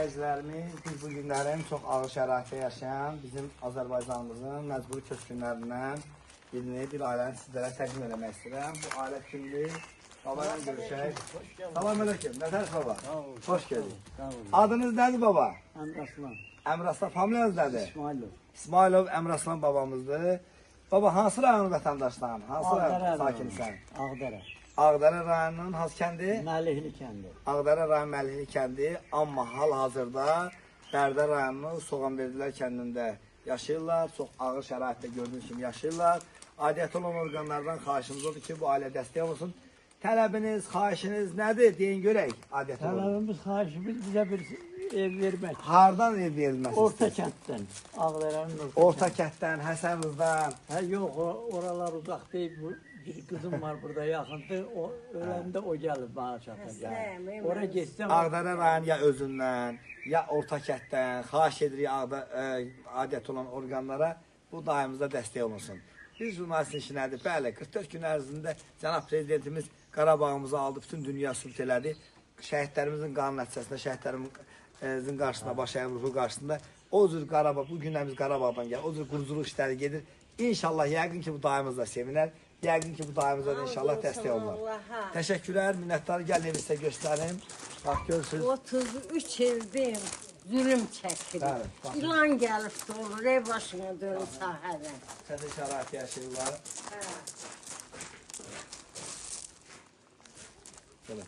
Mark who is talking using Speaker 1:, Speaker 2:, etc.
Speaker 1: İzləyicilərimiz, biz bu günlərin çox ağır şəraitdə yaşayan bizim Azərbaycanımızın məcburi köçkünlərindən birini, bir ailəni sizlərə təqdim eləmək istəyirəm. Bu ailə kimdir? Baba ilə görüşək. Salam aleyküm. Nətər baba? Xoş gördük. Adınız nədir baba?
Speaker 2: Əmraslan.
Speaker 1: Əmraslan. Familiyanız nədir?
Speaker 2: İsmailov.
Speaker 1: İsmailov Əmraslan babamızdır. Baba hansı rayonun vətəndaşsan? Hansı rayon sakinisən?
Speaker 2: Ağdərə.
Speaker 1: Ağdərə rayonunun hansı kəndi?
Speaker 2: Məlikli kəndi.
Speaker 1: Ağdərə rayon Məlikli kəndi, amma hal-hazırda Bərdə rayonunun Soğanverdilər kəndində yaşayırlar. Çox ağır şəraitdə gördüyünüz kimi yaşayırlar. Aidiyyəti olan orqanlardan xahişimiz odur ki, bu ailə dəstək olsun. Tələbiniz, xahişiniz nədir? Deyin görək aidiyyəti olan.
Speaker 2: Tələbimiz, xahişimiz bizə bir ev vermək.
Speaker 1: Hardan ev verilməsi
Speaker 2: Orta
Speaker 1: istəyirsən?
Speaker 2: kənddən. Ağdərənin orta,
Speaker 1: Orta kənddən, Həsənizdən.
Speaker 2: Hə, yox, oralar uzaq deyil. Bu, bir qızım var burada yaxındır. O öləndə o gəlib bana çatır.
Speaker 3: Xəstəyəm,
Speaker 2: Ora getsəm
Speaker 1: Ağdərə rayon ya özündən, ya orta kənddən xahiş edirik aidiyyəti olan orqanlara bu daimizdə dəstək olunsun. Bir jurnalistin işi nədir? Bəli, 44 gün ərzində cənab prezidentimiz Qarabağımızı aldı, bütün dünya sübut elədi. Şəhidlərimizin qanı nəticəsində, şəhidlərimizin qarşısında, baş əyən ruhu qarşısında o cür Qarabağ, bu günlərimiz Qarabağdan gəlir, o cür quruculuq işləri gedir. İnşallah yəqin ki bu dayımız da sevinər, yəqin ki bu dayımıza da inşallah dəstək olunlar.
Speaker 3: Allaha.
Speaker 1: Təşəkkürlər, minnətdar. Gəlin evi sizə göstərim. Bax görürsünüz.
Speaker 3: 33 ildir zülüm çəkirik.
Speaker 1: Bəli, bax.
Speaker 3: İlan gəlib dolur, ev başına dönür sahədən.
Speaker 1: Çətin şərait yaşayırlar.
Speaker 3: Hə.
Speaker 1: Belə.